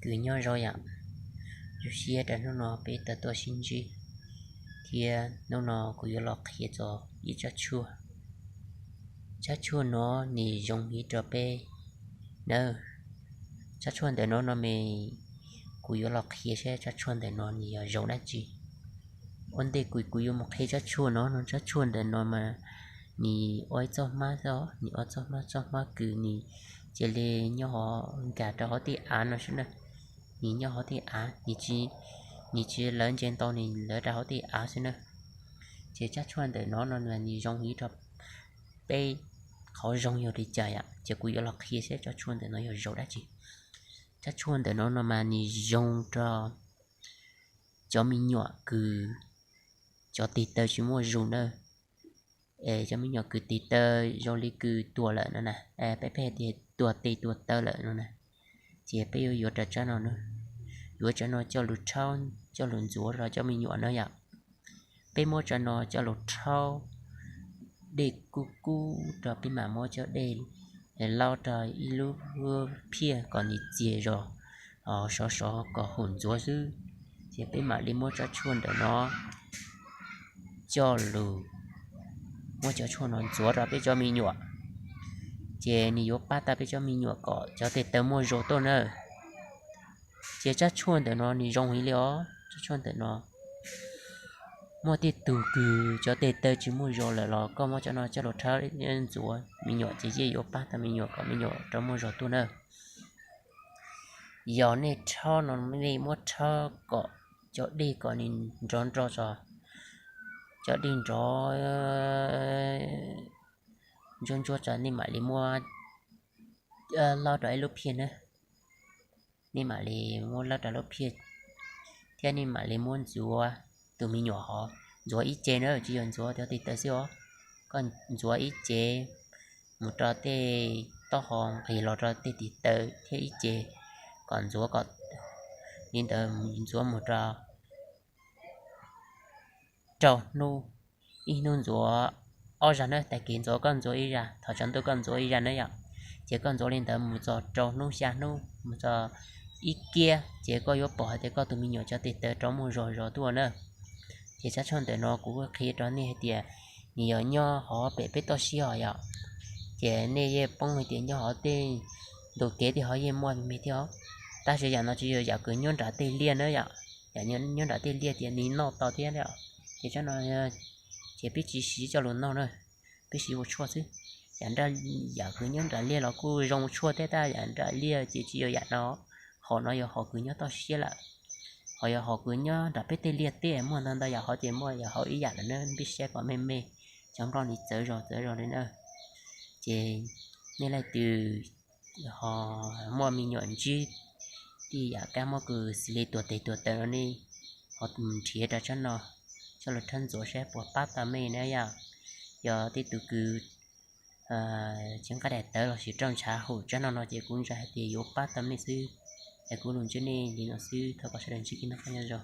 Kws nyob zoo yom, zoo siab rau hnub no peb tau tuaj sib ntsib, thiab hnub no kuv yuav los qhia txog ib tsab tshuaj. Tsab tshuaj no nws zoo heev rau peb nawb. Tsab tshuaj ntawm no no mas kuv yuav los qhia seb tsab tshuaj ntawm no nws yog zoo dab tsi. Ua ntej kuv yuav mus qhia tsab tshuaj no no, tsab tshuaj ntawm no mas nws ua ib txoj hmab xwb, nws ua txoj hmab, txoj hmab kws nws cia li nyob hauv, nkag rau hauv tej av no xwb na. Nws nyob hauv tej av, nws tsis lawv ntse ntau, nws lawv rau hauv tej av xwb na. Ces tsab tshuaj ntawm no no nws zoo heev rau peb qhov zoo yog li cas yom, ces kuv yuav los qhia seb tsab tshuaj ntawm no yog zoo dab tsi. Tsab tshuaj ntawm no no mas nws zoo rau cov me nyuam kws cov tes taw tsis muaj zog na. Es cov me nyuam kws tes taw zoo li kws tuag lawm no na, peb pheej tias tuag tes tuag taw lawm no na, ces peb yuav yuav rau tsab no na. Yuav tsab no coj lug rhaub, coj lug ntxuav rau cov me nyuam na yom. Peb muab tsab no coj lug rhaub dej kub kub rau, peb mam muab cov dej laub rau ib lub phiaj kom nws txias zog, sov sov kom haum ntxuav xwb, ces peb mam li muab tsab tshuaj ntawm no coj lug, muab cov tshuaj no ntxuav rau peb cov me nyuam, ces nws yuav pab tau peb cov me nyuam kom cov tes taw muaj zog tuaj na. Ces tsab tshuaj ntawm no nws zoo heev li os. Tsab tshuaj ntawm no, muaj tej tug kws cov tes taw tsis muaj zog lawm los koj muab tsab no coj lug rhaub ntxuav me nyuam ces yeej yuav pab tau me nyuam kom me nyuam rov muaj zog tuaj na. Yog nej rhaub no nej muab rhaub kom cov dej kom nws nrov nrov tso, cov dej nrov ntsuab ntsuab tso nej mam li muab laub rau ib lub phiaj na. Nej mam li muab laub rau lub phiaj, thiab nej mam li muab ntxuav tus me nyuam hov, ntxuav ib ce na, tsis yog ntxuav cov tes taw xwb os. Koj ntxuav ib ce mus rau tej taub hau nqis los rau tej tes taw thiab ib ce kom ntxuav kom li ntawd ntxuav mus rau rau hnub, ib hnub ntxuav ob zag na, tag kis ntxuav koj ntxuav ib zag, thaum tsaus ntuj koj ntxuav ib zag na yom. Ces koj ntxuav li ntawd mus txog rau hnub xya hnub mus txog ib kiab ces koj yuav pom hais tias koj tus me nyuam cov tes taw rov muaj zog zog tuaj na. Ces tsab tshuaj ntawm no kuv qhia rau nej hais tias nws yog nyob hauv pem peb toj siab os yom. Ces nej yeej paub hais tias nyob hauv tej ntu kev tej hov yeej muaj me me thiab os. Tab sis yam no tsis yog yam kws nyob nram tej liaj na yom. Yam nyob nram tej liaj tias nws noj tau thiab, ces tsab no ces peb tsis siv coj lug noj na, peb siv ua tshuaj xwb. Yam nraj, yam kws nyob nram liaj los kuj zoo ua tshuaj thiab tab yam nram liaj ces tsis yog yam no. Hom no yog hom kws nyob toj siab lawm, ho yog hom kws nyob nram peb tej liaj teb muaj ntau ntau yam hov ces muaj yam hauv ib yam lawm na, peb saib kom me me, cov nplooj nws txawv zog txawv zog li na. Ces nej leej twg ho muaj me nyuam ntsib tej yam kab mob kws xws li tuag tes tuag taw no nej ho mus nrhiav rau tsab no coj lug rhaub ntxuav saib puas pab tau mej na yom. Yog tej tug kws tsis nqaij daim tawv lossis raug ntshav haum tsab no no ces kuv ntshai hais tias yuav pab tau mej xwb. Es kuv lug ntsib nej li no xwb, thov kom sawv daws ntsib kev noj qab nyob zoo.